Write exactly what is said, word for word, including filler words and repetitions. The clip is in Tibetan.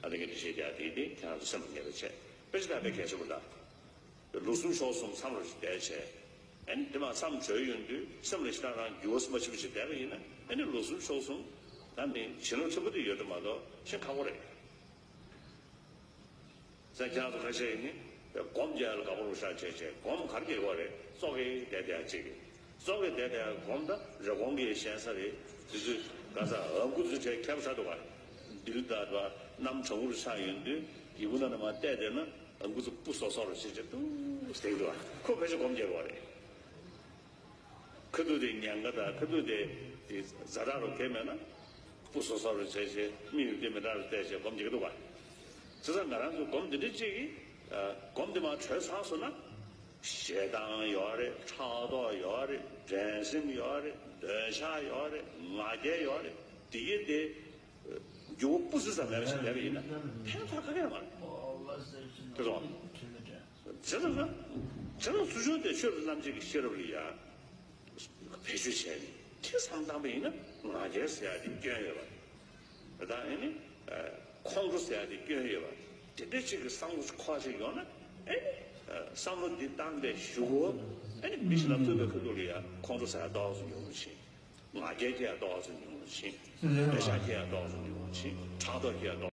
ཨ་ནི་གི་འདི་བྱེད་རྒྱ་དེ་དེ་ཁྱེད་རང་ཚོ་སེམས་ལ་ངེས་པ་བྱས། དཔེ་ཆ་ལྟ་བའི་གལ་ཆེན་པོ་ད། ལོ་གསུམ་ཕྱོགས་གསུམ་མཚམས་རེ་བསྡད་བྱས། ཨ་ནི་དེ་མ་མཚམས་གྲོལ་ཡོང་དུས་སེམས་ལ་ཞེ་དྲག་རང་འགྱུར་བ་མ་ཕྱིན་པ་ཞིག་བསྡད་པ་ཡིན་ན། ཨ་ནི་ལོ་གསུམ་ཕྱོགས་གསུམ་ད་ནི་བྱིན་རླབས་ཆེན་པོ་དེ་ཡོད་དུ་མ་གཏོགས་ཤིན་ཁག་པོ་རེད། ས་ཁྱེད་ཚོ་ཁ་ཤས་ནི་སྒོམ་རྒྱག་ལ་དགའ་པོ་རུ་ཤ་བྱས་བྱས། སྒོམ་ག་རེ་རྒྱག་གི་ཡོད་རེད། ཙོག་གེ་བསྡད་བསྡད་ཅིག་ཙོག་གེ་བསྡད་བསྡད་སྒོམ་ད་རེ་སྒོང་གི་ཞེན་ས་རེད། དེ་ཚོས་ག་ས་ཨ་ཁུ་ཚོ་བྱས་ཁྱབ་ས་འདུག་ག་སྡིག་ལྟ་བ་གནམ་གྲང་པོ་རུ་ཆགས་ཡོང་དུས་ཡི་གུ་ནང་ནས་མར་བལྟས་བསྡད་ན་ཨ་ཁུ་ཚོ་སྤུ་སོ་སོ་རུ་བྱས་བྱས་འདུག་ཟེར་འདུག་ག་ཁོ་ཕལ་ཆེར་སྒོམ་རྒྱག་གི་ཡོད་རེད། ཁ་ཐུག་དེ་ཉེན་ཁ་དང་ཁ་ཐུག་དེ་དེ་ཛ་དྲག་རུ་གས་མེད་ན། སྤུ་སོ་སོ་རུ་བྱས་བྱས་མིག་ཡུ་དེ་མི་འདྲ་རུ་བལྟས་བྱས་སྒོམ་རྒྱག་གི་འདུག་ག་བྱས་ཙང་ང་རང་ཚོ་སྒོམ་འདི་འདྲ་ཅིག་གིས་ཨ་སྒོམ་འདི་མར་གྲོལ་ཚར་སོང་ན། ཞེ་སྡང་ཡོད་རེད། ཕྲག་དོག་ཡོད་རེད། འགྲན་སེམས་ཡོད་རེད། འདོད་ཆགས་ཡོད་རེད། ང་རྒྱལ་ཡོད་རེད། དེ་གི་དེ་འགྱུར་བ་སྤུ་ཙམ་ཙམ་མེད་པ་ཞིག་བསྡད་པ་ཡིན་ན་ཕན་ཐོགས་ག་གེ་ཡོད་མ་རེད། དེ་སོང་། བྱས་ཙང་ན། བྱས་ཙང་ཚུལ་ཆུང་དེ་ཆོས་རྣམ་འབྱེད་ཀྱི་ཤེས་རབ་ལ་ཡ་བེད་སྤྱོད་བྱས་ནས་ཐེ་ཚོམ་བཏང་པ་ཡིན་ན་ང་རྒྱལ་ཟེར་ཡ་དེ་སྐྱོན་ཡོད་པ། ད་ཨེ་ནི་ཁོང་ཁྲོ་ཟེར་ཡ་དེ་སྐྱོན་ཡོད་པ། དེ་འདྲ་ཅིག་གི་བསམ་བློ་ཁོ་ཅིག་ཡོང་ན་ཨེ་ནི་བསམ་བློ་འདི་བཏང་པའི་གཞུག་གུ་ཨེ་ནི་མི་ཞིག་ལ་ཐུག་པའི་ཁ་ཐུག་ལ་ཡ་ཁོང་ཁྲོ་ཟེར་ཡ་ཏོག་ཙམ་ཡོང་བཞིན། ང་རྒྱལ་སྐྱེ་ཡ་ཏོག་ཙམ་ཉུང་ཉུང་ཕྱིན། འདོད་ཆགས་སྐྱེ་ཡ་ཏོག་ཙམ་ཉུང་ཉུང་ཕྱིན། ཕྲག་དོག་སྐྱེ་ཡ་ཏོག་